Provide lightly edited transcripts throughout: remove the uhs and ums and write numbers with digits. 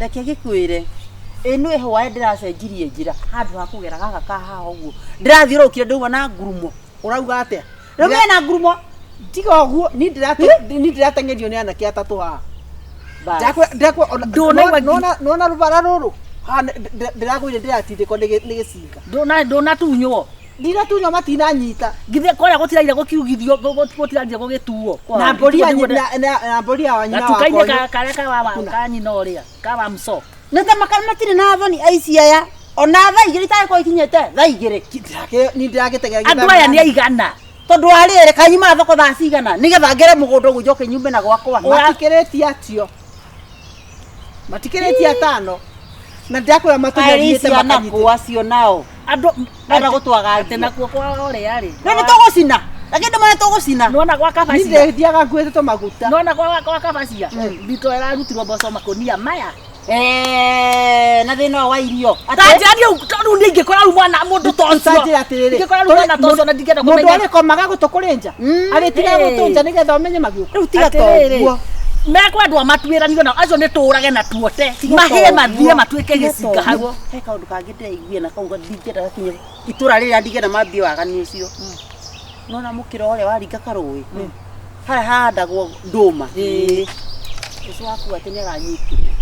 Reke ngĩkwĩre, ĩ nĩ hwaĩ ndĩracenjirie njĩra handũ ha kũgera gaka ka haha ũguo ndĩrathiũrũrũkire ndauma na ngurumo. Ũrauga atĩa? Rĩu mena ngurumo. Tiga ũguo, niĩ ndĩrateng'erio nĩ anake atatũ haha. Bas. Ndũnaigua Nona rũbara rũrũ haha ndĩragũire ndĩratindĩkwo nĩ gĩcinga. Ndũnatunywo. Ndinatunywo matinanyita. Githĩ kũrĩa gũtiraire gũkiugithio gũtiraire gũgĩtuo. Na mbũri ya na mbũri ya nyina Gatuka-inĩ wakwa. karĩa ka ka nyina ũrĩa ka wa mso. Nĩ ta matirĩ na thoni aici aya ona thaa igĩrĩ itagĩkorwo ikinyĩte thaa igĩrĩ. Niĩ ndĩragĩteng'era Andũ aya nĩ aigana. Tondũ wa rĩrĩ kanyuma thoko thaa cigana nĩgetha ngere mũgũnda ũguo njoke nyume na gwakwa. Matikĩrĩtie atio. Matikĩrĩtie atano. Na ndĩrakwĩra Kaĩ matũnyariĩte ciana makanyitĩte. kũ acio nao. Andũ Marenda gũtwagagia. Atĩ nakuo kwa ũrĩa rĩ. Rĩu nĩ tũgũcina. Lakini ndũmene tũgũcina. Nona gwa Niĩ kabacia. ndĩthiaga nguĩte tũmaguta. Nona kwa kabacia. Mbito ĩrarutirwo mboco makũnia maya. Eh, na thĩna ũyũ wa irio. Ta njĩra niĩ tondũ niĩ ingĩkora rĩu mwana mũndũ ta ũcio. Ta njĩra atĩrĩrĩ. Ingĩkora rĩu mwana ta ũcio na ndingĩenda Mũndũ kũmenya. arĩkomaga gũtũ kũrĩ nja. Arĩtigaga Hey. gũtũ nja nĩgetha ũmenye magĩũka. Rĩu tiga ta Atĩrĩrĩ, ũguo. mekwendwo matuĩranio nao acio nĩ tũrage na tuote mahĩe mathiĩ matuĩke gĩcinga hau. He kaũndũ kangĩ ndĩraiguire na kau ndingĩenda gakinye itũra rĩrĩa ndingĩenda mambie waganu ũcio. Nona mũkĩra ũrĩa waringa karũĩ. Harĩa hahandagwo ndũma. Ũcio waku atĩ nĩ aranyitirwo.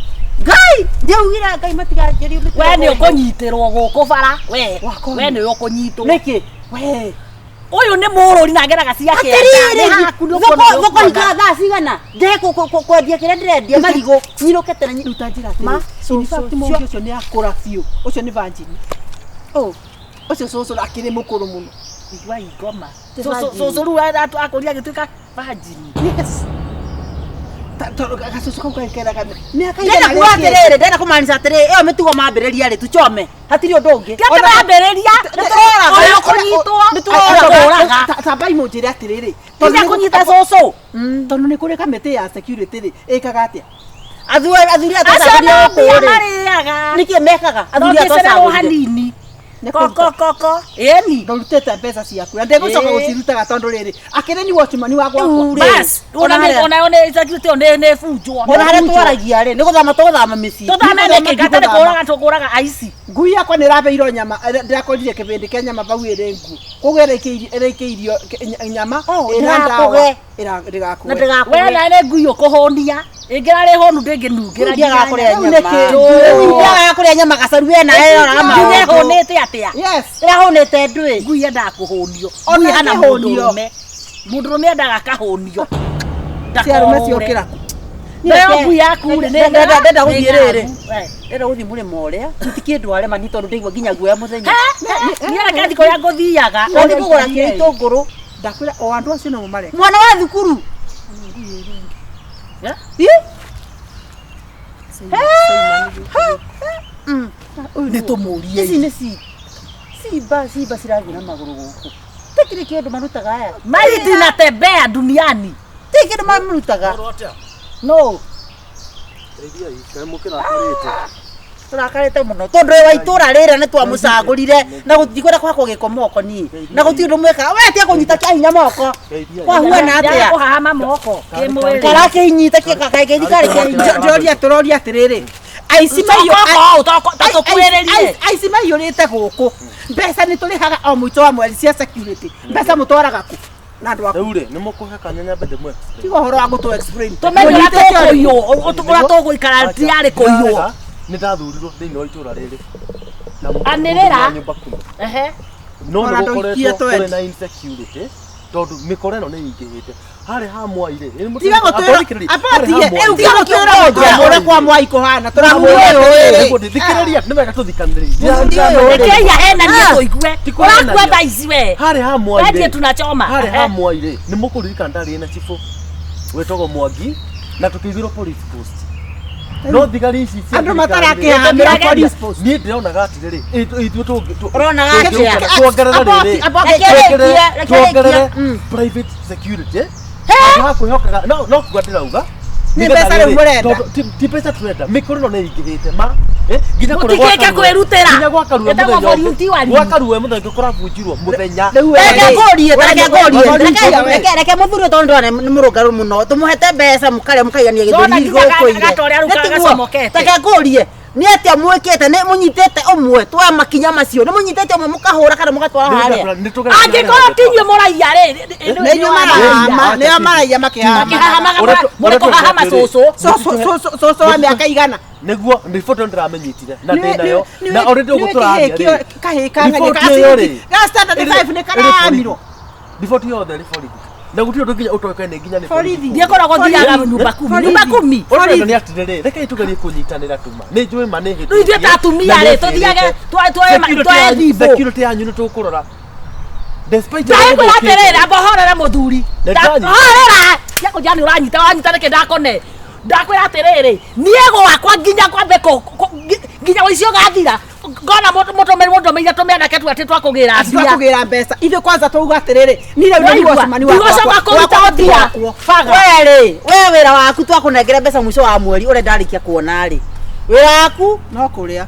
Ngai! Ndiaugire Ngai matiganjĩrie mĩtego. We nĩ ũkũnyitĩrwo gũkũ bara we Wakoni. we nĩ ũkũnyitwo. Nĩkĩ? We. Ũyũ nĩ mũrũri na ageraga cia kĩanda. Atĩrĩrĩ, Nĩ haku nĩ thoko ũkuona nĩ thoko ũkuona. hingaga thaa cigana? Ndehe kwendia kĩrĩa ndĩrendia marigũ nyinũke tene. Rĩu ta njĩra Ma, atĩrĩrĩ. In fact mũndũ ũcio nĩ akũra biũ. Ũcio nĩ virgin. Oh. Ũcio cũcũ akĩrĩ mũkũrũ mũno. Igua ingoma. Ti Cũcũ virgin. cũcũ rĩu akũria agĩtuĩka virgin. Yes. Tondũ gacũcũ kau gakeraga mĩaka Ndĩrenda igana kuga rĩkĩte. atĩrĩrĩ, ndĩrenda kũmaanisha atĩrĩrĩ, ĩyo mĩtugo mambĩrĩria rĩ, tuchome. Hatirĩ ũndũ ũngĩ. Ti atĩ mambĩrĩria. Nĩtũroraga. Ũyũ ũkũnyitwo. Nĩtũroraga. Tũroraga. Tambai mũnjĩre atĩrĩrĩ. Tiga kũnyita cũcũ. Tondũ nĩ kũrĩ kamĩtĩ ya security rĩ ĩkaga atĩa? Athuri athuri aya Acio twacagũrire no gũkũ mbia rĩ, marĩaga. nĩkĩ mekaga? No Athuri aya ngĩcererwo twacagũrire. hanini. Nĩ Koko kũruta. koko. Ĩni. Ndũrutĩte mbeca ciaku na ndĩgũcoka Ĩĩ. gũcirutaga tondũ rĩrĩ akĩrĩ ni watchman wa gwakwa. Rĩu rĩ, Bas, ona ona harĩa- nĩ ona nĩ security ĩyo nĩ nĩ bunjwo. ona harĩa twaragia rĩ, nĩ gũthama tũgũthama mĩciĩ. Tũthame Ndigũthama, nĩkĩ gatarĩ ndigũthama. kũraga tũkũraga aici. Ngui yakwa nĩ ĩrabeirwo nyama ndĩrakorire kĩbĩndĩ kĩa nyama bau ĩrĩ nguo. Koguo ĩraikĩirio nyama Oh, ĩna ndawa ndĩgakũge. ndĩgakũge. Na We ndĩgakũge. na nĩ ngui ũkũhũnia. Ĩngĩrarĩ hũnu ndĩngĩnungĩra. Ndiagaga kũrĩa Rĩu nyama. nĩkĩ? Rĩu ndiagaga kũrĩa nyama gacaru we nawe roraga Nginya maũndũ. ĩhũnĩte atĩa? Yes. Ĩrahũnĩte ndwĩ. Ngui yendaga kũhũnio. Ona Ngui hana ĩkĩhũnio. mũndũrũme. Mũndũrũme endaga akahũnio. Ci arũme Ndakorũre. ciokĩra kũ? Nayo ngui yaku rĩ, nĩ Ndenda gũthiĩ nĩ rĩrĩ. ng'aragu. Eh. Ndenda gũthiĩ mũrĩmo ũrĩa. Gũtikĩ ndũ arema ni tondũ ndaigua nginya guoya mũthenya. Niĩ reke thikũ ũrĩa ngũthiaga. Ndathiĩ kũgũra kĩrĩa itũngũrũ. Ndakwĩra o andũ acio no mareka. Mwana wa thukuru. Eh? Ĩ? Nĩ tũmũrie. Ici nĩ cimba cimba cirathiĩ na magũrũ gũkũ. Tikiri kĩndũ marutaga aya. Maiti natembea duniani. Ti kĩndũ marutaga. No. Tũrakarĩte mũno tondũ wa itũra rĩrĩa nĩ twamũcagũrire na gũtikwenda kwakwo gĩko moko niĩ na gũtirĩ ũndũ mwĩkaga we tiga kũnyita kĩa hinya moko kwahuana atĩa Kũhahama moko. Kĩmwĩrĩ. karakĩnyita kĩkaikaithikari kĩa hinya Ndĩroria tũroria atĩrĩrĩ. Aici Toko, toko, ta tũkwĩrĩrie. aici maiyũrĩte gũkũ. Mbeca nĩ tũrĩhaga o mũico wa mweri cia security. Mbeca mũtwaraga kũ? Na andũ aku. Rĩu rĩ nĩ mũkũhe kanya nyambe ndĩmwe. Tiga ũhoro wa gũtũ explain. Tũmenye ũrĩa Mũnyitĩte ũrĩkũ? tũkũiywo, ũrĩa tũgũikara tiarĩ kũiywo. Nĩ ndathurirwo thĩinĩ wa itũra rĩrĩ. Na Anĩrĩra. wa nyũmba kumi. Ehe. No Ona nĩ ndũikie gũkoretwo kũrĩ twendi. na insecurity tondũ mĩkora ĩno nĩ ĩingĩhĩte. Harĩ ha Mwai rĩ. Tiga gũtwĩra abatie Harĩ tiga gũtwĩra ũrĩa kwa Mwai kũhana tũramwĩra ha atĩrĩrĩ. Mwai. Thikĩrĩria nĩ wega tũthikanĩrĩrie. Reke ahenanie tũigue. Ti kũhenania. Ũrakua thaa ici we. Harĩ ha Mwai Wendie rĩ. tunachoma. Harĩ Ehe. ha Mwai rĩ nĩ mũkũririkana ndarĩ na cibũ wĩtagwo Mwangi na tũkĩigĩrwo police post. No thigari ici cia Andũ thirikari rĩ, matarakĩhamĩra police post. niĩ ndĩronaga atĩrĩrĩ ithuĩ Ũronaga atĩa? tuongerere rĩrĩ Reke rĩkie, reke tuongerere rĩkie. private security handũ ha kwĩhokaga no kuga ndĩrauga Nĩ nĩgetha mbeca rĩu rĩrĩ, mũrenda. tondũ ti mbeca tũrenda mĩkora ĩno nĩ ĩingĩhĩte ma Nginya kũrĩa Mũtikĩke kwĩrutĩra. Nginya gwa Karue Ĩtagwo mũthenya ũngĩ. volunteering. Gwa Karue mũthenya ũngĩ kũrabunjirwo mũthenya. Rĩu we Reke rĩ, ngũrie, we reke nĩ- ngũrie, we reke we. reke reke mũthuri ũyũ tondũ ndĩrona nĩ mũrũngarũ mũno tũmũhete mbeca mũkarĩa mũkaigania Ndona gĩthũri nginya gũkũ ire. gatorĩa rĩu Nĩ tiguo? gacomokete. Reke ngũrie nĩ atĩa mwĩkĩte nĩ mũnyitĩte ũmwe twa makinya macio nĩ mũnyitĩte ũmwe mũkahũra kana mũgatwara harĩa Nĩ tũgeretie Angĩkorwo ti inyuĩ mũraiya rĩ, Nĩ inyuĩ marahama, nĩo maraiya makĩhama. Makĩhahamaga Ũrĩa mũrĩ ũrĩa kũhahama tũreka cũcũ. Cũcũ wa mĩaka igana. Nĩguo riboti ĩyo ndĩramĩnyitire na ndĩ nayo na already ũguo tũraria rĩ. Kahĩ kang'ania Riboti ĩyo rĩ, ga standard 5 nĩ ĩrĩ karamirwo. borithi. Riboti yothe ĩrĩ borithi na gũtirĩ ũndũ nginya ũtoĩkaine nginya nĩ Borithi. Ndiĩkoragwo thiaga nyumba kumi. Nyumba kumi. Ũrĩa nĩ atĩrĩrĩ, rekei tũgerie kũnyitanĩra tuma nĩ njũĩ ma nĩ hĩtĩtie. Rĩu ithuĩ ta atumia rĩ, tũthiage twoe thimũ. Security yanyu nĩ tũkũrora despite ũrĩa Ndakwĩra gũthũkĩte. atĩrĩrĩ, amba horera mũthuri. Nĩ ndanyita. Horera! Tiga nĩ ũranyita, wanyita nĩkĩ ndakone. Ndakwĩra atĩrĩrĩ, niĩ gwakwa nginya kwambe nginya ũici ũgathira. Ngona mũndũmĩire tũmĩanake tu atĩ twakũgĩra mbia. Twakũgĩra mbeca. Ithuĩ kwanza twauga atĩrĩrĩ, niĩ rĩu nĩ Waigua? watchman wakwa. Ndigũcoka kũruta Wakwa ti mbia. wakwo. Baga. We rĩ, we wĩra waku twakũnengera mbeca mũico wa mweri ũrĩa ndarĩkia kuona rĩ wĩra waku No kũrĩa.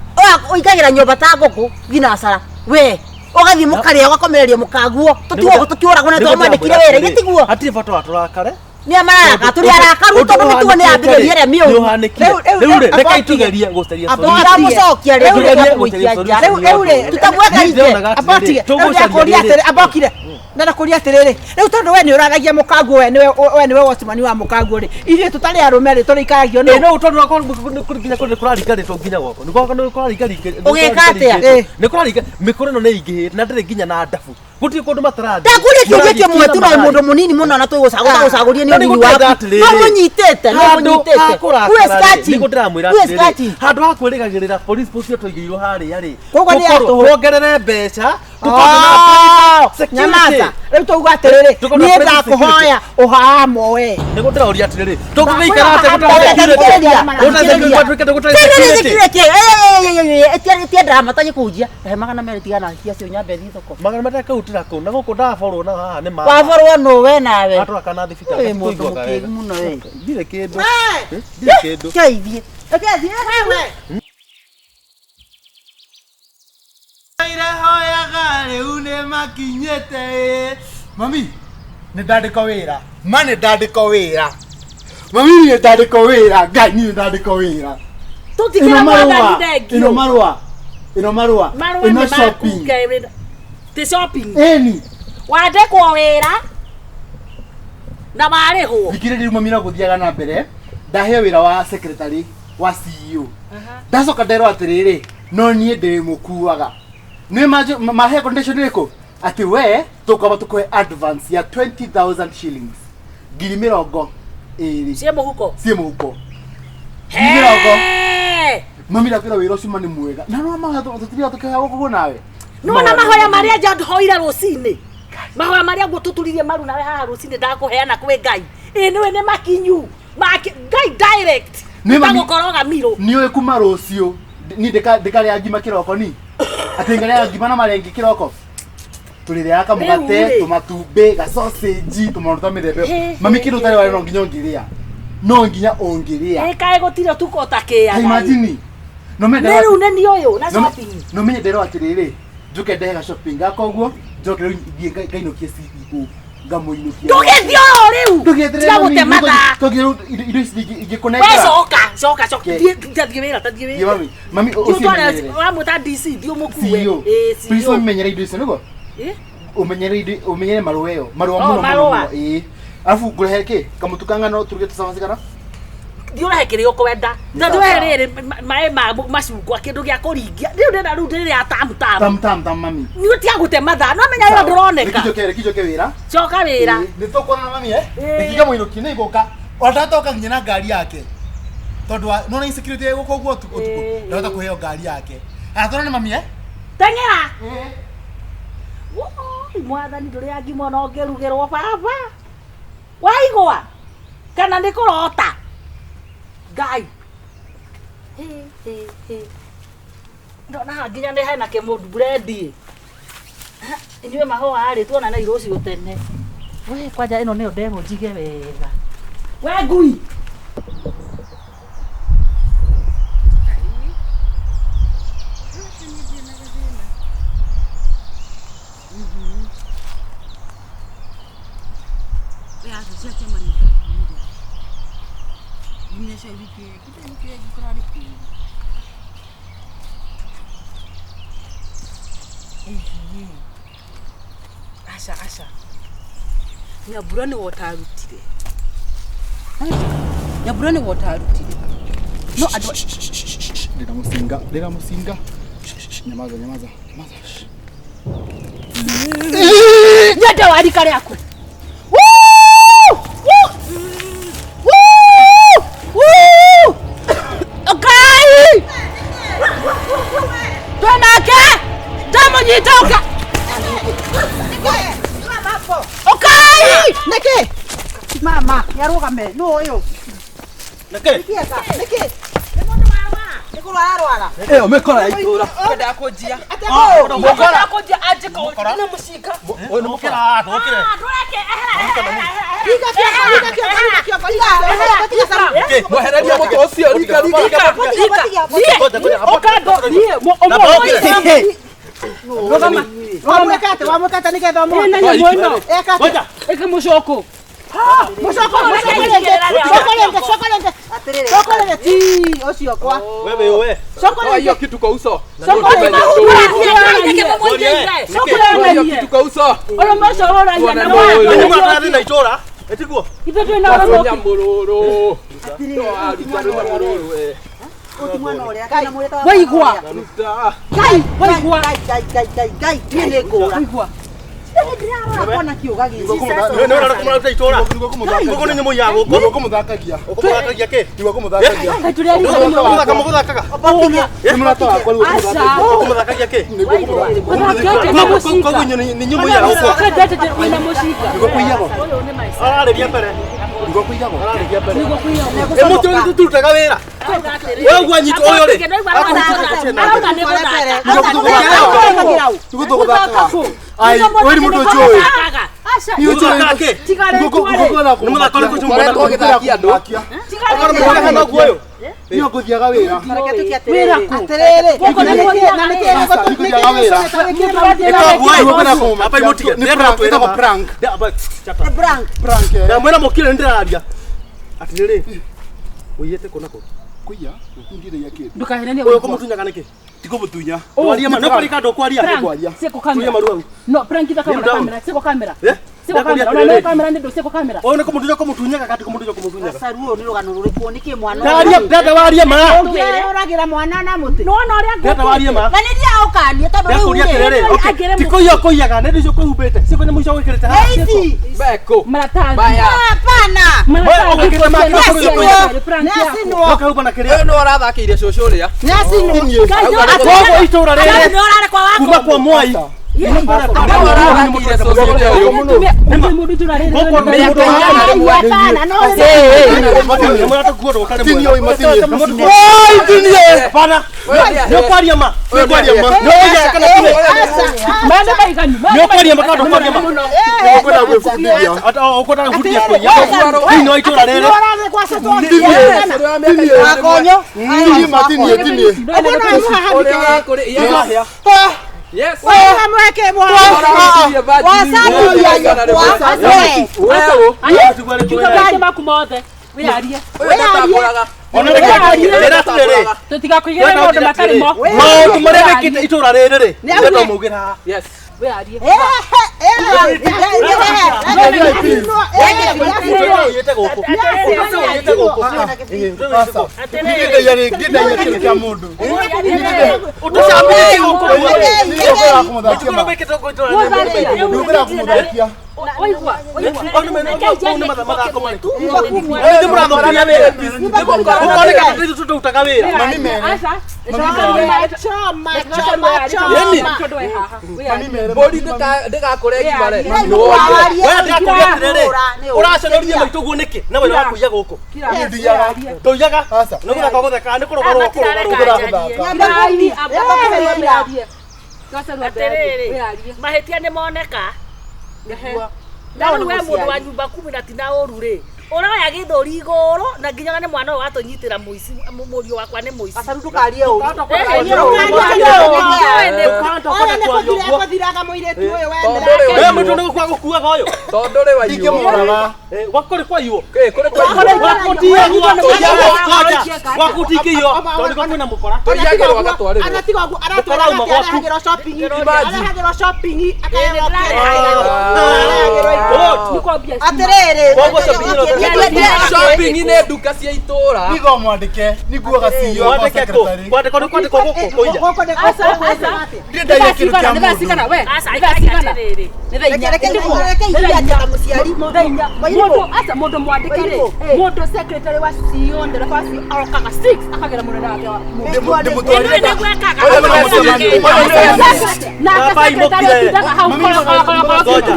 ũingagĩra nyũmba ta ngũkũ thinacara we ũgathiĩ mũkarĩa ũgakomereria mũkaguo tũtiũragwo nĩ twamwandĩkire wĩra ithe tiguo Hatirĩ bata wa tũrakare. nĩ mararaka tũrĩ arakaru tondũ mĩtugo nĩ yambĩrĩria ĩrĩa mĩũru. Nĩũhanĩkire. Rĩu- Rĩu rĩ, rĩu- rekei tũgerie gũcaria Abo- solution. Tũramũcokia rĩ Tũgerie kũmũikia gũcaria nja. solution Rĩu rĩ, Tũtamweka Niĩ nje. ndĩronaga atĩrĩrĩ, Abokire. Rĩu tũgũcaria ndakũria rĩrĩ. atĩrĩ, abokire. Ndakũria atĩrĩrĩ, rĩu tondũ we nĩ ũraragia mũkaguo we nĩwe we nĩwe watchman wa mũkaguo rĩ, ithuĩ tũtarĩ arũme rĩ tũrĩikaragio Ĩ nũ? no tondũ wakwa nginya kũrĩ kũraringarĩtwo nginya gwakwa nĩ gwakwa nĩ kũraringaringĩtwo. Ũgĩka atĩa? Nĩ kũraringa mĩkũrũ ĩno nĩ ĩingĩhĩte na ndĩrĩ nginya na ndabu gũtirĩ kũndũ matarathiĩ. Ndakũria kĩũria Mũrathiĩ kĩmwe tu kila no mahali. mũndũ mũnini mũno na tũgũcagũria nĩ Na nĩ ũnini gũtenda waku atĩrĩrĩ. no mũnyitĩte no Handũ mũnyitĩte ha kũrakara Who is rĩ, catching? nĩguo ndĩramwĩra Who is atĩrĩrĩ, catching? handũ ha kwĩrĩgagĩrĩra police post ĩyo twaigĩirwo harĩa rĩ Koguo nĩ ya tũkorwo tũhũ. tuongerere mbeca tũkorwo na security. Nyamaza. Rĩu twauga atĩrĩrĩ, Tũkorwo na niĩ private ndakũhoya ũhamo we. Nĩguo ndĩraũria atĩrĩrĩ tũngĩgĩikara atĩa gũtarĩ Thikĩrĩria, security? Gũtarĩ security, gũtuĩkĩte gũtarĩ security. Tia drama tagĩkũnjia he 200 tigana cia cio nyambe thiĩ thoko. 200 kautĩra kũu na gũkũ ndaborwo na haha nĩ ma Waborwo nũ we nawe? Atwara kana thibitarĩ Wĩ mũndũ tũiguaga mũkĩgu wega. mũno we. Ndirĩ kĩndũ. Ndirĩ kĩndũ. Keithie. Reke thiĩ. Irehoyaga rĩu nĩ makinyĩte ĩ. Mami, nĩ ndandĩkwo wĩra. Ma nĩ ndandĩkwo wĩra. Mami nĩ ndandĩkwo wĩra. Ngai nĩ ndandĩkwo wĩra. Tũtikĩra Ĩno marũa. mwathani thengio. Ĩno marũa. Ĩno marũa. Marũa Ĩno nĩ maku shopping. Ngai, ti shopping. Ĩni. Wandĩkwo wĩra na marĩhwo. Thikĩrĩria rĩu mami no gũthiaga na mbere. Ndaheo wĩra wa secretary wa CEO. Ndacoka nderwo atĩrĩrĩ, no niĩ ndĩmũkuaga. Nĩ mahe condition ĩrĩkũ? Atĩ we tũkwamba tũkũhe advance ya 20,000 shillings. 20,000. Ciĩ mũhuko. Ciĩ mũhuko. 20,000. Hey! Mami ndakwĩra wĩra ũcio ma nĩ mwega. Na no mahoya tũthiaga tũkĩhoya gũkũ nawe. Nĩwona mahoya marĩa nja hoire rũcinĩ. Mahoya marĩa ngũtũturirie maru nawe haha rũcinĩ ndakũheana kwĩ Ngai. Ĩ nĩwe nĩ makinyu. Ngai direct. Nĩ mami- Tagũkoroga mirũ. Nĩ ũĩ kuma rũciũ ni ndĩkarĩa ngima kĩroko ni. Atĩ ngarĩa ngima na marenge kĩroko. Tũrĩrĩaga kamũgate, Rĩu rĩ. tũmatumbĩ, gacocenji, tũmaũndũ ta mĩthemba ĩyo. He, Mami he, kĩndũ he, ũtarĩ warĩa no nginya ũngĩrĩa. No nginya ũngĩrĩa. Ĩ kaĩ gũtirĩ ũtukũ ũtakĩaga. Ta imagine. No menye Nĩ rĩu nĩ niĩ ũyũ na shopping. no menye nderwo atĩrĩrĩ, njũke ndehe ga shopping gakwa ũguo, njoke rĩu thiĩ ngainũkie CEO, ngamũinũkia. Ndũgĩthiĩ oro rĩu. Ndũgĩeterere Tiga mami, gũte mathaa. tũgĩ rĩu indo ici We ingĩkũnengera. coka, coka, coka. Okay. Thiĩ tathiĩ wĩra, tathiĩ Thiĩ wĩra. mami, mami Thiĩ ũtware ũcimenyerere. wamwĩta DC, thiĩ ũmũkue. CEO. Ĩ, Please CEO. ũmenyere indo icio nĩguo? Ĩ? Ũmenyere indo ũmenyere marũa ĩyo, marũa Oh, mũno mũno marũa. mũno, ĩĩ. Arabu ngũrehe kĩ? Kamũtu ka ngano tũruge tũcabaci kana? Thiĩ ũrehe kĩrĩa ũkwenda. Nĩ Tondũ sawa. we rĩrĩ maĩ ma macungwa kĩndũ gĩa kũringia. Rĩu ndĩna rĩu ndĩrĩa tamu tamu. Tam tam tam mami. Nĩ ũtiga gũte mathaa. No menya wĩra ndũroneka. Reke njoke wĩra. Coka wĩra. Ĩĩ, Nĩ tũkuonana mami eh? Ĩĩ. Reke ngamũinũkie nĩ ngũka. Ona ndatoka nginya na ngari yake. Tondũ wa nona insecurity ĩ gũkũ ũguo ũtukũ ũtukũ. Ĩĩ. Ndahota kũheo ngari yake. Aya tuonane mami eh? Teng'era. Woi, mwathani ndũrĩ ngima ona ũngĩrugĩrwo baba. Waigua? Kana nĩ kũrota? Ngai. Hĩ, hĩ, hĩ. Ndona haha nginya nĩ hena kĩmũndũ burendi. Inyuĩ mahũa rĩ tuonane rũciũ tene. We kwanja ĩno nĩyo nderwo njige wega. We ngui. Ũcio wiki ĩngĩ, wiki ĩngĩ kũrarĩ kũ? Aca aca. Nyambura nĩwe ũtarutire. Nyambura nĩwe ũtarutire. No andũ Ndĩna mũcinga, ndĩna mũcinga. Nyamaza, nyamaza, nyamaza. Nyende wa rika rĩaku. Woo! Woo! Woo! Woo! Ngai! Twenake! Ndamũnyita ũka! Ũkai! Nĩkĩ? Mama, nĩarũgame. Nũ ũyũ? Nĩkĩ? Nĩkĩ? Nĩkĩ? Nĩ kũrwara arwara. Ĩyo mĩkora ya itũra. Kwenda kũnjia. Atĩa kũ? Kwenda kũnjia anjĩka ũũ na mũcinga. Ũyũ nĩ mũkora, tũkĩre. Rika kĩongo, rika kĩongo, rika kĩongo, rika kĩongo, tiga saru. Mwehererie mũtĩ ũcio rika rika. Tiga, tiga, Ũkando niĩ ũmũthĩ. Rũgama. Wamwĩka atĩa? Wamwĩka atĩa nĩgetha ũmũhote? Ĩna nyamũ ĩno. Eka atĩa? Ĩkĩ mũcũkũ. Mũcoko, mũcoko rĩngĩ, coko rĩngĩ, coko rĩngĩ. Coko rĩngĩ, ti, ũcio kwa. Wewe wewe. Coko Toa hiyo rĩngĩ. kitu kwa uso. Coko rĩngĩ. Coko Toa hiyo rĩngĩ. kitu kwa uso. Ũrũme ũcio ũragia na Tuona nĩ Nĩ ũyũ. mũrathiĩ na itũra. Ĩtiguo. Ithuĩ twĩna ũrũme ũkĩ. Nyamũrũrũ. Toa ruta nyamũrũrũ we. Ũti mwana ũrĩa, kana mwĩrĩ ta Waigua. Ruta. Ngai, waigua. Ngai, Ngai, Ngai, Ngai, Ngai, niĩ nĩ ngũra. Waigua. Ndĩrarora kona kĩũga gĩkĩ. Nĩ ũrarora kũmũraruta itũra. Gũkũ nĩ nyamũ ya gũkũ. Nĩguo kũmũthakagia. Ũkũmũthakagia kĩ? Nĩguo kũmũthakagia. Ngai tũrĩ arigani mũno. Mũthaka mũgũthakaga. Nĩ mũrata wakwa nĩguo Aca. kũmũthakagia. Ũkũmũthakagia kĩ? Nĩguo kũmũthakagia. Ũthakĩte na mũcinga. Koguo nĩ nyamũ ya gũkũ. Ũkendete wĩna mũcinga. Nĩguo kũiyagwo. Ararĩria mbere. Nĩguo kũiyagwo. Ararĩria mbere. Nĩguo kũiyagwo. Ĩ mũtĩ ũyũ tũrutaga wĩra. Wewe ũguo anyitwo ũyũ rĩ. Arauga nĩ gũthaka. Nĩguo tũgũthakaga. Ai, wewe ni mũndũ ũnjũĩ. Ni ũnjũĩ. Ũgũthakaga kĩ? Tiga rĩtwa rĩ. Nĩ mũthako ũrĩkũ ũcio Ũkoretwo ũgĩthakia andũ. Okorwo mũthaka noguo ũyũ. Niĩ ngũthiaga wĩra. Reke tuke Wĩra atĩrĩrĩ. kũ? Atĩrĩrĩ, Gũkũ nĩ na nĩkĩ- na nĩkĩ Nĩngũthiaga wĩra. Ĩkoguo Nĩguo kwenda ĩ. kũmũmakia. Apa imũtige. Nĩ prank, ĩtagwo prank. Nĩ prank. Prank, eh. Ndamwĩra mũkire nĩndĩraria. Atĩrĩrĩ. Ũiyĩte kũ na kũ? Kũiya? Ndiraiya kĩndũ. Ndũkahenanie Ũyũ waigua. ũkũmũtunyaga nĩkĩ? Tikũmũtunya. Waria ma, nĩ kwarika ndũkwaria. Prank. Kwaria. Siko kamera. Tulia maru hau. No, prank ithakagwo na Kneel down. kamera, siko kamera. Eh? Siko kamera. Ona no kamera nĩ ndũ siko kamera. Ũyũ nĩ kũmũtunya kũmũtunyaga kana ti kũmũtunya kũmũtunyaga? Caru ũyũ nĩ rũgano rũrĩkũ? Nĩkĩ mwana ũyũ? Ndaria, ndenda warie ma. Ũragĩra mwana na mũtĩ. Nĩwona ũrĩa Ndenda warie ma. Na nĩ thiaga ũkanie tondũ rĩu Ndakũria rĩ. atĩrĩrĩ, okay, ti kũiya ũkũiyaga, nĩ icio ũkwĩhumbĩte, ciĩko nyamũ icio ũgwĩkĩrĩte haha. Ici. Beko. Maratathi. Baya. Hapana. Maratathi. Ũgwĩkĩrĩte make, Nĩacinwo. Prank yaku. Nĩacinwo. Ũkahumba na kĩrĩa. Ũyũ nĩwe ũrathakĩire cũcũ ũrĩa. Nĩacinwo. Koguo itũra rĩrĩ Nĩ ũrarekwa wa kuma kwa Mwai. Nĩwe ũrathakĩire cũcũ ũrĩa ũyũ. Mũndũ itũra rĩrĩ. Gũkũ nĩ Mĩaka mũndũ ĩnana rĩmwe. Hapana, no Nĩ mũrata kuo ndũkarĩ Tinie mwega. ũyũ, matinie. Oi, tinie. Hapana. Nĩ ũkwaria ma. Nĩ ũkwaria ma. Nĩ ũkwaria kana tiwe? Maũndũ maiganu. Nĩ ũkwaria ma kana ndũkwaria ma? Nĩguo kwenda gwĩbundithia. Ata ũkwendaga gũbundithia kũiya. Thĩinĩ wa itũra rĩrĩ. Ũrathiĩ kwa cũcũ Tinie. Akonyo. Tinie ma, tinie, tinie. Ũrĩa ũrakũrĩ. Yes. Yes. Mweke mwana. Wewe. Maũndũ maku mothe. Wĩyarie. Ũyũ ndatambũraga. Ona rĩrĩ atĩrĩrĩ. Tũtigakũigĩre maũndũ matarĩ mo. Maũndũ marĩa mekĩte itũra rĩrĩ rĩ. Nĩndona maugĩra haha. Yes. Wĩyarie. Ũiyĩte gũkũ. Ũiyĩte gũkũ. Ndaiya rĩngĩ, ndaiya kĩndũ kĩa mũndũ. Ũtũcambĩtie gũkũ. Nĩguo kwenda kũmũthakia ma. Mekĩte gũkũ itũra rĩrĩ. Nĩguo kwenda kũmũthakia. Waigua. Mathako marĩkũ? Nĩ mũrathũkiria wĩra. Ũkoneka ta ithuĩ tũrutaga wĩra. Mami mere. Aca. Choma, choma, choma. Mami mere. Mbũri ndĩgakũre ngimare. Wewe ndĩrakũria atĩrĩrĩ, ũraconoria maitũ guo nĩkĩ? Na wĩra wa kũiya gũkũ. Ndiyaga. Ndũiyaga. Aca. Nĩ gũthaka ũgũthaka, nĩ kũrũgarũga ũkũrũgarũga. Atĩrĩrĩ, mahĩtia nĩ moneka. Na rĩu we mũndũ wa nyumba kumi na tina ũru rĩ, Ũroya gĩthũri igũrũ na nginya nĩ mwana ũyũ watũnyitĩra mũici mũriũ wakwa nĩ mũici. Gacaru ndũkarie ũru. Oya nĩ kũthira ekũthiraga mũirĩtu ũyũ Tondũ rĩ We mũndũ nĩ gũkua gũkuaga ũyũ. Tondũ rĩ waiywo. Ingĩmũraga. Gwaku kũrĩ kwaiywo. Ĩ, kũrĩ kwaiywo. Gwaku tiyagwo. Gwaku tingĩiywo. Tondũ nĩkuo kwĩna mũkora. Tũiyagĩrwo agatwarĩrwo. Anatiga ũguo aratwara Mũkora uma gwaku. arehagĩrwo shopping Imagine. arehagĩrwo shopping akaheo Ah. kĩrĩa Atĩrĩrĩ, Koguo shopping ĩno Shopping nĩ nduka cia itũra. Nigo mwandĩke, niguaga CEO wa Mwandĩke kũ? secretary. Kwandĩkwo nĩ kwandĩkwo gũkũ kũiya. gũkũ nĩ Ndirĩ ndaiya kĩndũ kĩa mũndũ. we Aca ikara atĩrĩrĩ. nĩ thaa inya Reke reke ithuĩ ta mũciari. Mũndũ aca mũndũ mwandĩke rĩ mũndũ secretary wa CEO ndereba wa CEO arokaga 6 akagera mũnene wake wa Ndĩmũtwarire Ĩno nĩguo ekaga. Ũyũ nĩ mũcemanio. nake Baba secretary imũkire. atindaga hau koro koro koro koro Ngoja.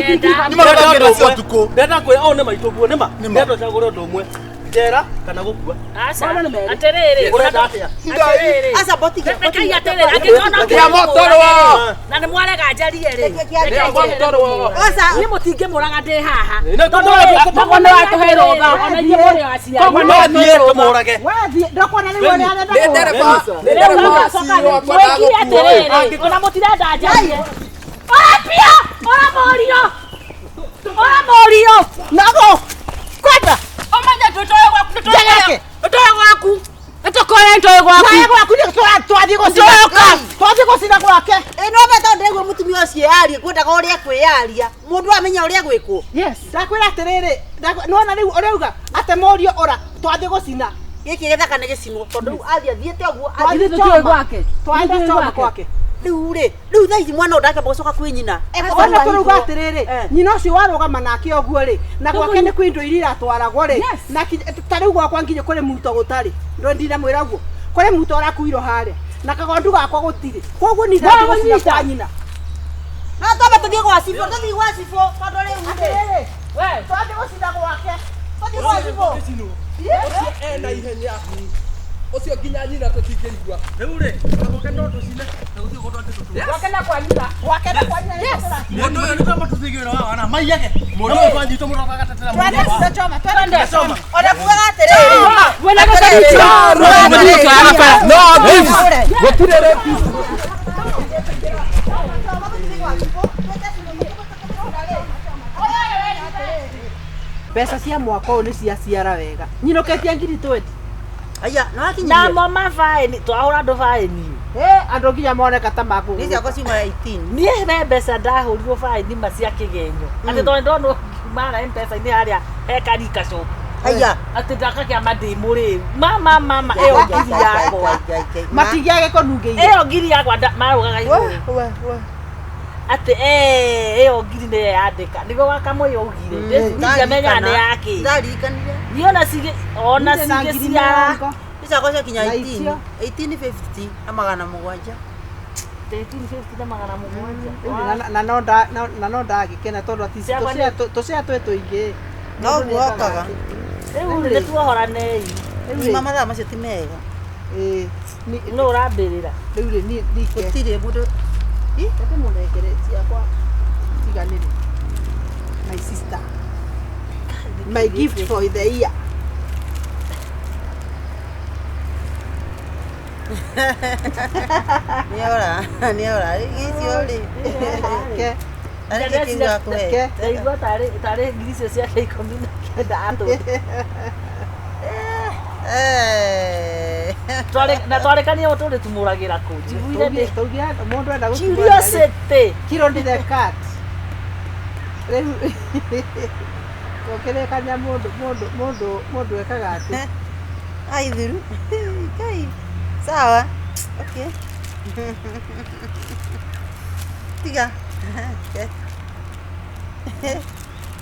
Nĩ maragĩra cia ũtukũ. Ndenda kwĩra ũũ nĩ maitũ guo nĩ ma. Nĩ ma. Ndenda ũcagũre ũndũ ũmwe. Njera kana gũkua. Aca atĩrĩrĩ. Ũrenda atĩa? Atĩrĩrĩ. Aca botiga. Rekei atĩrĩrĩ angĩkorwo no Nĩa mũtũrwo. na nĩ mwarega njarie rĩ. Nĩa mũtũrwo. Aca Niĩ mũtingĩmũraga ndĩ haha. Nĩ tũmũrage. koguo nĩ watũhe rũtha ona inyuĩ mũrĩ aciari No thiĩ tũmũrage. Wathiĩ ndũkuona rĩu ũrĩa arenda Nĩ kũũra. ndereba. Nĩ ndereba wa CEO wakwa Mwĩkire ndagũkua. atĩrĩrĩ ona mũtirenda njarie. Ora pia! Ora mũriũ! Ora mũriũ! Nago kwenda ũmenye tũtoe gwaku Njegeke. tũtoe gwaku nĩtũkoe ntoe gwaku Twae gwaku nĩ twathiĩ gũcina twathiĩ gũcina gwake. Ĩ no be tondũ ndĩraigua mũtumia ũcio yarie kwendaga ũrĩa kwĩyaria. Mũndũ amenya ũrĩa gwĩkwo. Yes. Ndakwĩra atĩrĩrĩ, nĩwona rĩu ũrauga atĩ mũriũ ora twathiĩ gũcina. Gĩkĩ gĩthaka nĩ gĩcinwo tondũ rĩu athiĩ athiĩte ũguo Twathiĩ athiĩ tũtoe gwake Twaenda choma gwake. Rĩu rĩ, rĩu thaa ici mwana ũyũ ndakĩamba gũcoka kwĩ nyina. Ona tũrauga atĩrĩrĩ, Eh. nyina ũcio warũgama nake ũguo rĩ, na gwake nĩ kwĩ indo iria iratwaragwo rĩ, na ta rĩu gwakwa nginya kũrĩ muto gũtarĩ, ndinamwĩra ũguo, kũrĩ muto ũrakuirwo harĩa, na kagondu gakwa gũtirĩ, koguo niĩ ndathiĩ gũcina kwa nyina. No twambe tũthiĩ gwa cibũ, tũthiĩ gwa cibũ tondũ rĩu rĩ. Atĩrĩrĩ, twathiĩ gũcina gwake. Tũthiĩ gwa cibũ. Ũcio ena ihenya. Ũcio nginya nyina tũtingĩigua. Rĩu rĩ, gwake no tũcine na gũtirĩ ũndũ angĩtũtua. gwake na kwa nyina Gwake na kwa nyina. Mũndũ ũyũ nĩ kwamba tũtigĩrĩra wa wana maiyage. Mũndũ ũyũ twanyitwo mũndũ agatetera mũndũ. Twende choma, twende Choma. Ona kugaga atĩrĩrĩ. wena gũcaricio No thieves. Gũtirĩ rapist. Mbeca cia mwaka ũyũ nĩ ciaciara wega. Nyinũkĩtie ngiri 20. Aya, no akinyirie. Namo mabaĩni twahũra andũ baĩni. Andũ nginya moneka ta Niĩ makũgũrũka. ciakwa ciuma 18. Niĩ he mbeca ndahũrirwo baĩni ma cia kĩgenyo. Atĩ tondũ ndonwo ngiuma na M-Pesa-inĩ harĩa he Karika shop. Aya. Atĩ ndakakĩama ndĩ mũrĩu. Mama mama ĩyo ngiri yakwa. Matigĩage kũnungĩire. Ĩyo ngiri yakwa marũgaga igũrũ. Atĩ ĩyo ngiri nĩyo yandĩka. Nĩguo wakamũyũ augire. Ndingĩamenya nĩ yakĩ. Ndaririkanire. Niĩ ona cigĩ ona Ndirĩ na ngiri cigĩciara. mĩrongo. Niĩ ciakwa ciakinya Na 18. icio? 1850 na 700. 1350 na 700. Rĩu na no ndagĩkena tondũ ati Ciakwa nĩ- tũcea twĩ tũingĩ. No ũguo okaga. Rĩu rĩ nĩtuohoranei. Nima mathaa macio ti mega. Ĩĩ, Nũ ũrambĩrĩra? rĩu rĩ niĩ ndike. Gũtirĩ mũndũ. Reke mũnengere ciakwa tiganĩre. My sister. My gift for the year. Nĩora, nĩora. Icio rĩ. Ke, Arĩ kĩ kĩu gakũhe? ke. Ndaigua tarĩ ngiri icio ciake 19 atũ. Eh. Na twarĩkania ũũ tũrĩtumũragĩra kũ. Njiguire ndĩ Tũngĩ mũndũ enda gũtumũra rĩ. curiosity. Kiro ndi the cat. Rĩu ũkĩrĩkania mũndũ mũndũ mũndũ mũndũ ekaga atĩ Aithiru. Kai. Sawa. Okay. Tiga.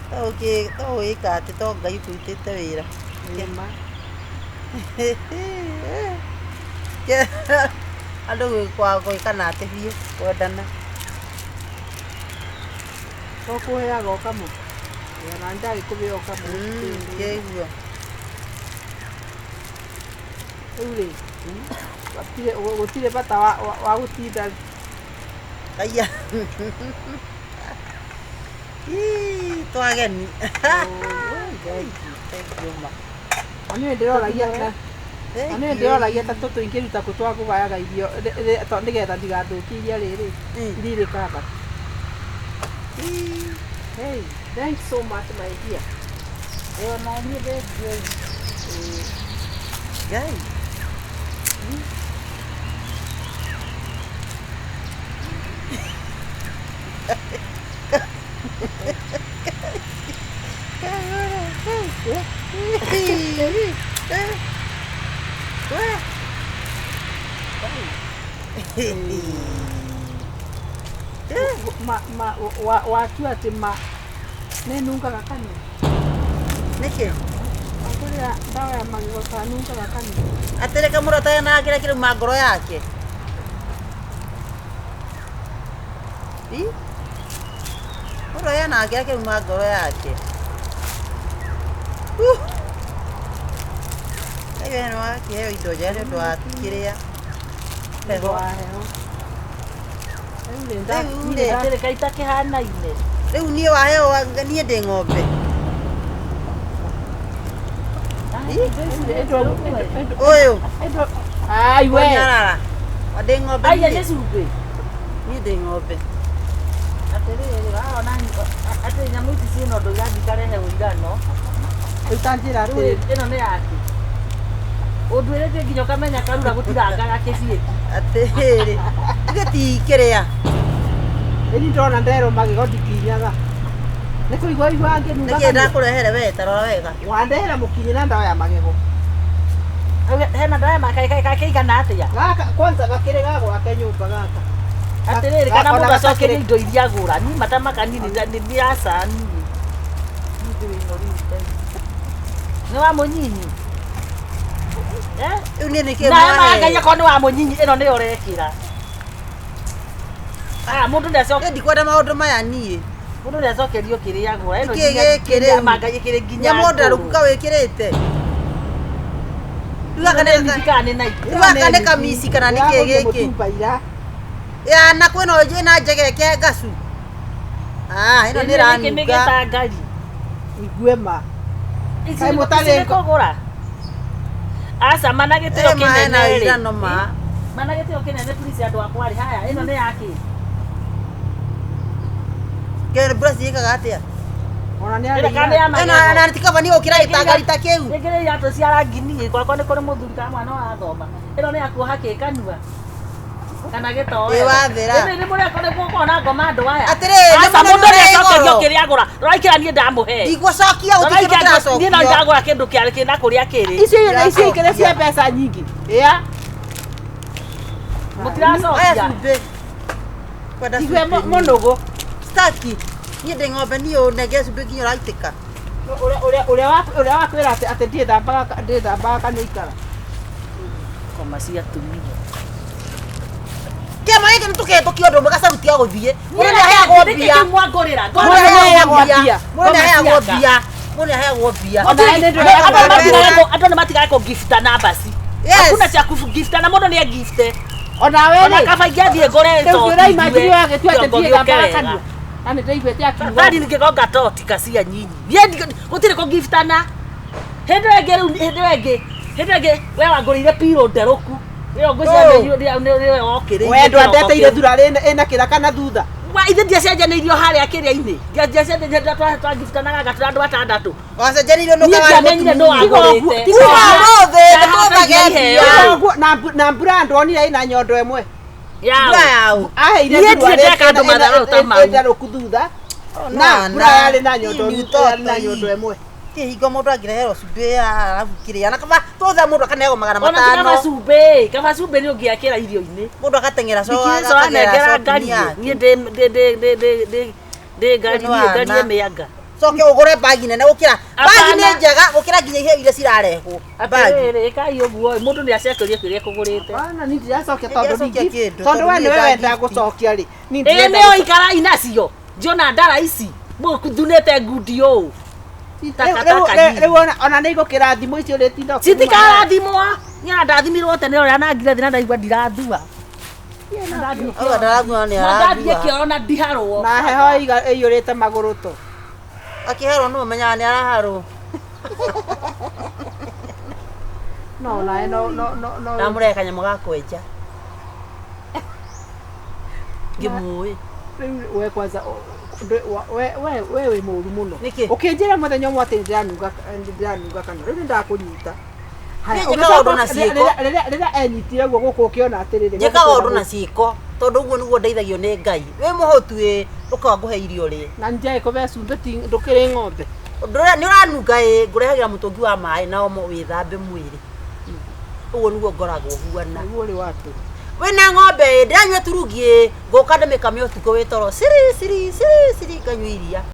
To wĩka atĩ to Ngai kũrutĩte wĩra. nĩma. Andũ gwĩkana atĩ biũ kwendana. Tũkũheaga ũkamũ. Ona ndagĩkũbĩa ũkamũ. Kĩguo. Rĩu rĩ gũtirĩ bata wa gũtinda Aya. Ii, twageni. Thank you ma. Niĩ ndĩroragia na niĩ ndĩroragia ta tũtũ ingĩruta kũ twa kũgayaga irio nĩgetha ndigathũkie iria rĩrĩ iria irĩ kabati. Hey, thanks so much my dear. Ĩyo na niĩ thengiũ. Ngai. Ma ma wa watua atĩ ma nĩ nungaga kanua. Nĩkĩ? Wakũrĩa ndawa ya magego ta nungaga kanua. Atĩrĩ kamũrata na kĩrĩa kĩrauma ngoro yake. Ĩ? Mũndũ aheanaga kĩrĩa kĩrauma ngoro yake. Rĩu nĩ wakĩheo indo njega nĩ ũndũ wa kĩrĩa heho. Wa heho. Rĩu rĩ Rĩu rĩ, Atĩrĩ kaĩ itakĩhanaine. Rĩu niĩ waheo niĩ ndĩ ng'ombe. Ũyũ. Ai we. Kũnyarara. Ndĩ ng'ombe Aya niĩ. nĩ cumbĩ. Niĩ ndĩ ng'ombe. Atĩrĩrĩ waona atĩ nyamũ ici ciĩna ũndũ irathiĩ ikarehe ũigano. Rĩu ta njĩra Rĩu atĩrĩrĩ. ĩno nĩ yake. Ũnduĩrĩtie nginya ũkamenya karura gũtirangaga kĩbiĩki. Atĩrĩrĩ. Ithe ti kĩrĩa. Ĩni ndona nderwo magego ndikinyaga. Nĩ kũigua igua ngĩnunga Nĩkĩ kanua. ndakũrehere we ta rora wega. Wandehera mũkinyi na ndawa ya magego. Hena ndawa kakĩigana atĩa? Gaka kwanza gakĩrĩ ga gwake nyũmba gaka. Atĩrĩrĩ kana Ona mũndũ acokerie gatakĩrĩ- indo iria agũra. Niĩ matamaka niĩ nĩ aca niĩ. Niĩ ndĩrĩ ĩno rĩu. Nĩ wa mũnyinyi. Eh? Rĩu niĩ nĩkĩ Na mwahe? Ngai akorwo nĩ wa mũnyinyi ĩno nĩyo ũrekĩra. Aya mũndũ nĩ acoke Niĩ ndikwenda maũndũ maya niĩ. mũndũ nĩ acokerio kĩrĩa agũra. Ĩno Nĩkĩ nginya gĩkĩ nginya rĩu? manga ĩkĩrĩ nginya Nyamũ ngũrũ. ndarũku kawĩkĩrĩte. Rĩu gaka Ĩno nĩ nĩ kana nĩ Nike. Rĩu gaka nĩ kamici kana nĩ kĩ Ndĩragũrire gĩkĩ? mũtumba ira. Ya na kwĩna ĩna njegeke ngacu. Ah, ĩno nĩ Ĩno nĩ ĩranunga. gĩtangari. Igue ma. Ici Kaĩ nĩ mũtarĩ ici nĩ kũgũra. Aca mana gĩtĩo Ĩ ma hena kĩnene rĩ. ũigano ma. Mana gĩtĩo kĩnene please andũ akwa rĩ. Haya ĩno nĩ yakĩ? Kĩ brush ĩkaga atĩa? Ona nĩ Ĩno kana nĩ ya arĩ. Ĩno magego? na tikaba nĩ gũkĩra gĩtangari ta kĩu. Rĩngĩ nĩ iratũ cia rangi niĩ gwakwa nĩ kũrĩ mũthuri kana mwana ũrathoma. Ĩno nĩ ya kuoha kĩ kanua. Kana gĩtoero. Ĩ wathĩra. Ĩno nĩ mũrĩa kũrĩ gũkorwo na ngoma andũ aya. Atĩrĩrĩ, nĩ Aca mũnene mũndũ nĩ ũrĩa acokerio igũrũ. kĩrĩa agũra. Rora ikĩra niĩ ndamũhe. Ndigũcokia Rora gũtirĩ kĩndũ ikĩra niĩ no kĩracokio. ndagũra kĩndũ kĩa kĩna kũrĩa kĩrĩ. Icio icio ikĩrĩ cia mbeca nyingĩ. Ĩa. Aya Mũtiracokia. cumbĩ. Kwenda Igue cumbĩ. mũnũgũ. Staki. Niĩ ndĩ ng'ombe niĩ ũnengere cumbĩ nginya ũraitĩka. Ũrĩa ũrĩa ũrĩa wa ũrĩa wakwĩra atĩ atĩ ndiĩthambaga ndiĩthambaga kanua ikara. Ngoma cia atumia. Kĩama gĩkĩ nĩ tũkĩhĩtũkia ũndũ ũmwe gacaruti ga gũthiĩ. Mũndũ nĩ aheagwo Nĩkĩ mbia. kĩu mwangũrĩra? Mũndũ nĩ aheagwo Ngoma mbia. Mũndũ nĩ aheagwo cia mbia. Mũndũ nĩ aheagwo mbia. Ona nĩ ndĩrenda Andũ nĩ matigage kũgifta nambasi. Yes. Hakuna cha kugifta na mũndũ nĩ agifte. Ona we Ona rĩ. kaba ingĩathiĩ ngũre Rĩu toti ũraimagine ngue, wagĩtua atĩ kĩongo gĩũke ndiĩthambaga wega. kanua. Na nĩ ndaiguĩte akiuga. Thani ningĩgonga toti kacia nyinyi. Niĩ gũtirĩ kũgiftana. Hĩndĩ ĩyo ĩngĩ rĩu hĩndĩ ĩyo ĩngĩ hĩndĩ ĩyo ĩngĩ we wangũrĩire piro nderũku. Ĩyo ngwĩciria nĩwe wokĩrĩirie We kĩroko ndwandeteire kĩu. thura ĩna kĩraka na thutha. Wa ithe ndiacenjanĩirio harĩa kĩrĩa-inĩ. Ndiacenjanĩirio twagiftanaga ngatũra andũ atandatũ. Wacenjanirio nũ Niĩ kawarĩ ndiamenyire nũ mũtumia. wagũrĩte. Kuma ũmũthĩ Ndahota nĩtũthage iheo. mbia. Ũguo, na mbura ndonire ĩna nyondo ĩmwe. Mbura yaũ. Aheire Niĩ thura ndirĩ ndeka andũ matharũ ta mau. ĩndarũku thutha. No, Na mbura yarĩ na nyondo Ni yarĩ na ũtoto nyondo ii. ĩmwe. Ti hingo mũndũ angĩreherwo cumbĩ arabu kĩrĩa na kaba tũtha mũndũ akaneagwo magana Ona ti kaba matano cumbĩ, kaba cumbĩ nĩ ũngĩakĩra irio-inĩ. mũndũ agateng'era co Ndikiso anengera ngarie. Niĩ ndĩ ndĩ ndĩ ndĩ ndĩ ndĩ ndĩ ngari Nĩ niĩ ngarie wana. mĩanga. coke ũgũre bagi nene gũkĩra bagi nĩ Apana. njega gũkĩra nginya iheo iria cirarehwo bagi Atĩrĩrĩ, ĩkai ũguo ĩ, mũndũ nĩ acokerio kĩrĩa ekũgũrĩte. Bana ni ndiracokia tondũ Ndiracokia ningĩ kĩndũ, tondũ tondũ we niĩ nĩwe nda wenda gift. gũcokia rĩ. Niĩ Ĩ ndirenda nĩyo ikara inacio. Njiona ndara ici. Mũthunĩte ngundi ũũ. Takataka nyingi. Rĩu ona nĩ igũkĩrathimwo icio ũrĩtinda ũkĩruma. Citikarathimwo. Niĩ ona ndathimirwo tene ũrĩa nangire thĩ na ndaigua ndirathua. Auga ndarathua nĩ Na ndathiĩ arathua kĩoro na ndiharwo. Na heho ĩiyũrĩte magũrũ to. akĩherwo nĩ ũmenyaga nĩ araharwo. No nawe no no no no. Ndamũrehe kanyamũ ga kwenja. Ngĩmũĩ. Rĩu we kwanza we we we wĩ mũru mũno. Nĩkĩ? Ũkĩnjĩra mũthenya ũmwe atĩ nĩndĩranunga nĩndĩranunga kanua. Rĩu nĩndakũnyita. Haya, Niĩ njĩkaga ũndũ na ũgĩcoka- ciĩko. rĩrĩa enyitire guo gũkũ ũkĩona atĩrĩrĩ. Njĩkaga ũndũ na ciĩko tondũ ũguo nĩguo ndeithagio nĩ Ngai. Wĩ mũhũtu ĩ, ũkaga ngũhe irio rĩ. Na njage kũbe cumbĩ ti ndũkĩrĩ ng'ombe. Nĩ ũranunga ĩ, ngũrehagĩra mũtũngi wa maĩ na omo wĩthambe mwĩrĩ. Ũguo nĩguo ngoragwo huana. Nĩguo ũrĩ watũ. Wĩna ng'ombe ĩ, ndĩranyua turungi ĩ, ngũka ndĩmĩkame ũtukũ wĩ toro. Ciri ciri ciri ciri nganyua iria.